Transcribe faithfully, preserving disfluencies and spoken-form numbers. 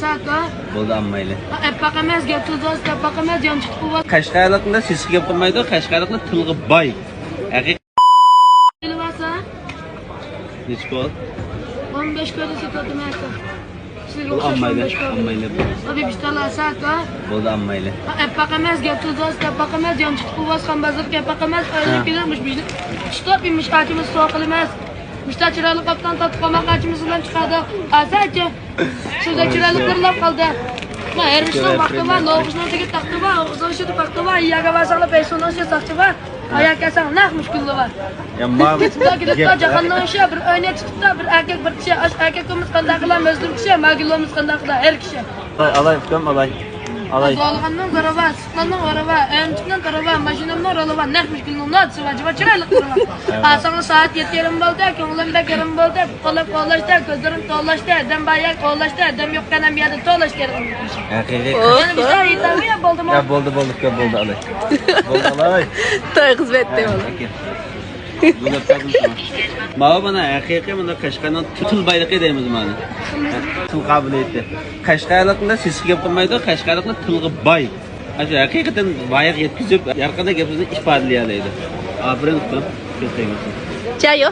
ساكا. بولدى، ئالمايلى. ئەپپاق ئەمەس، گەپ سۆز ئەپپاق ئەمەس، يانچۇق قىلىۋات. قەشقەرلىقنى سېسىق گەپ قىلمايدۇ، قەشقەرلىقنى تىلغا باي. ھەقىقىي. ئېلىۋالسا. نېچە پۇل؟ ئون بەش كويدا سېتىۋاتىمەن ئاكا. سىزگە ئۇ ئوخشاش ئالمايلى، ئون بەش كوي. ئالمايلى. ئابى بىشتالا ساكا. بولدى، ئالمايلى. ئەپپاق ئەمەس، گەپ سۆز ئەپپاق ئەمەس، يانچۇق قىلىۋاتقان بازارغا ئەپپاق ئەمەس، ئۆيگە ھە. كېلىپ مۇش بىزنى تۇتۇپ مۇش ئاچىمىز سوغۇق قىلىمىز. مۇشتا چىرايلىق ئاپتان تاتلىق تاماق ئاچىمىز بىلەن چىقاردۇق. ھازىرچۇ. سىزدە چىرايلىق بىرلاپ قالدى. ما ھەر ئىشنىڭ ۋاقتى بار، نوغۇزنىڭ تېگى تاختى بار، ئوغۇزنىڭ ئىچىدە پاختا بار، يەرگە بارساڭلار پەيسۇننىڭ ئىچىدە ساقچى بار. ئاياق كەلسەڭ نەق مۈشكۈللا بار. يا ما كېتىپلا كېتىپلا گەپ جاھاننىڭ ئىشى، بىر ئۆينى چىقىپلا، بىر ئەركەك بىر كىشى، ئاش ئەركەك بولمىسا قانداق قىلا، مەزلۇم كىشى، ماگىلومىس قانداق قىلا، ھەر كىشى. ئالاي ئۇكام، ئالاي. ئالاي. زولىغاننىڭ زورى بار، سىققاننىڭ ھورى بار، ئۆمۈچۈكنىڭ تورى بار، ماشىنامنىڭ رولى بار، نەق مۈشكۈلنىڭ نوتىسى بار، جىما چىرايلىق تورى بار. ئاساڭ سائەت يەتتە يېرىم بولدى، كۆڭلۈم بەك يېرىم بولدى، پۇت-قولۇم قوللاشتى، كۆزلىرىم تولاشتى، دەم بار يەر قولاشتى، دەم يوق قەلەم يەردە تولاش كېرىكىم يوق. ھەقىقىي. يەنە بىر سائەت يېتەلمىدى، بولدىمۇ؟ يا بولدى، بولدى، كۆپ بولدى، ئالاي. بولدى، ئالاي. توي خىزمەتتە بولدى. ماۋۇ مانا ھەقىقىي مانا قەشقەرنىڭ تىل بايلىقى دەيمىز مانا. تىل قابىلىيىتى. قەشقەرلىقنى سېسىق گەپ قىلمايدۇ، قەشقەرلىقنى تىلغا باي. ئاشۇ ھەقىقەتەن بايىغا يەتكۈزۈپ، ھەر قانداق گەپلەرنى ئىپادىلىيەلەيدۇ. ئاپىرىن ئۇكام، كۆز تەگمىسۇن. چايو.